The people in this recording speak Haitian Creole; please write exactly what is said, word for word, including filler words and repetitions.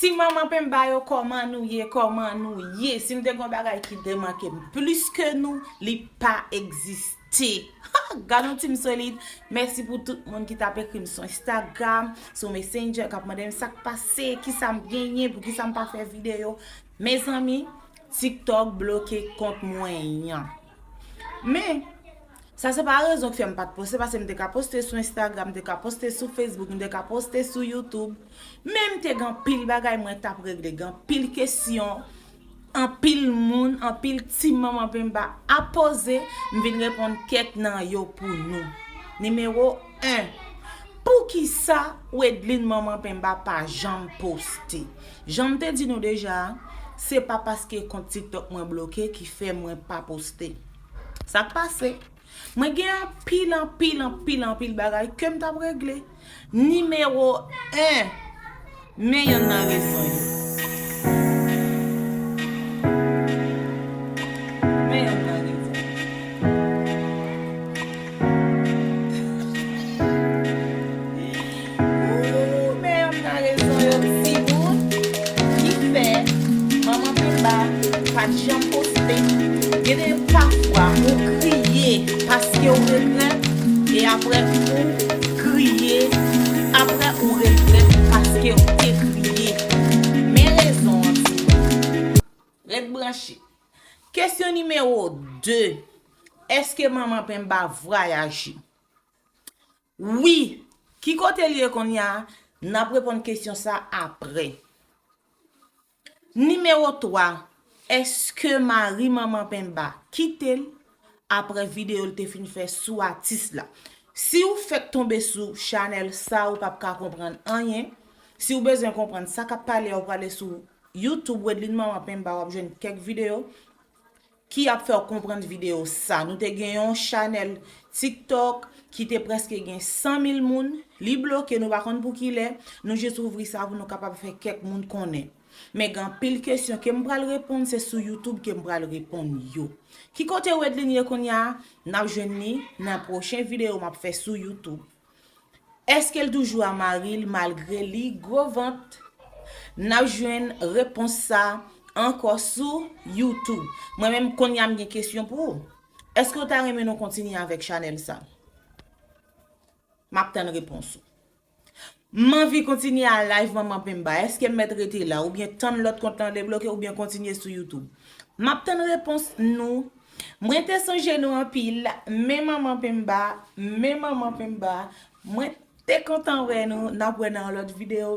Ti manman penba yo, kòman nou ye? Kòman nou ye? Si m te gen yon bagay ki te manke m plis ke nou, li pa egziste. Ha! Gad yon team solid. Mèsi pou tout moun ki t ap ekri m sou Instagram, sou Messenger, k ap mande m sa k pase, kisa m genyen, poukisa m pa fè videyo. Mezanmi, TikTok bloke kont mwen an. Men, sa se pa rezon k fè m pa t poste, paske m te ka poste sou Instagram, m te ka poste sou Facebook, m te ka poste sou YouTube. Men m te gen anpil bagay mwen t ap regle, gen anpil kesyon, anpil moun, anpil ti manman penba ap poze, m vin reponn kèk nan yo pou nou. Nimewo en, poukisa Wedline manman penba pa janm poste? Jan m te di nou deja, se pa paske kont TikTok mwen bloke ki fè mwen pa poste. Sa k pase? Mwen gen anpil, anpil, anpil, anpil bagay ke m t ap regle. Nimewo en, men yonn nan rezon yo. Men yonn nan rezon yo. Ooh, men yonn nan rezon yo, timoun, ki fè manman penba pa t janm poste. Gen de pafwa ou kriye paske ou regrèt, e apre ou kriye, apre ou regrèt paske ou te kriye. Men rezon an, timoun. Ret branche. Kesyon nimewo de. Èske manman penba vwayaje? Wi. Ki kote l ye kounye a? N ap reponn kesyon sa apre. Nimewo twa, èske mari manman penba kite l apre videyo l te fin fè sou atis la? Si w fèk tonbe sou chanèl sa, ou p ap ka konprann anyen. Si w bezwen konprann sa k ap pale a, ou prale sou YouTube Wedline Manman Penba, w ap jwenn kèk videyo ki ap fè w konprann videyo sa. Nou te gen yon chanèl TikTok ki te prèske gen san mil moun. Li bloke, nou pa konn pou ki lè. Nou jis ouvri sa pou nou kapab fè kèk moun konnen. Men gen anpil kesyon ke m pral reponn, se sou YouTube ke m pral reponn yo. Ki kote Wedline ye kounye a? N ap jwenn li nan pwochen videyo m ap fè sou YouTube. Èske l toujou a mari l malgre li gwo vant? N ap jwenn repons sa ankò sou YouTube. Mwen menm, kounye a m gen kesyon pou ou. Èske w ta renmen nou kontinye avèk chanèl sa? M ap tann repons ou. M anvi kontinye a live Manman Penba. Èske m mèt rete la? Oubyen tann lòt kont lan debloke, oubyen kontinye sou YouTube? M ap tann repons nou. Mwen te sonje nou anpil, men Manman Penba, men Manman Penba. Mwen te kontan wè nou. N ap wè nan yon lòt videyo.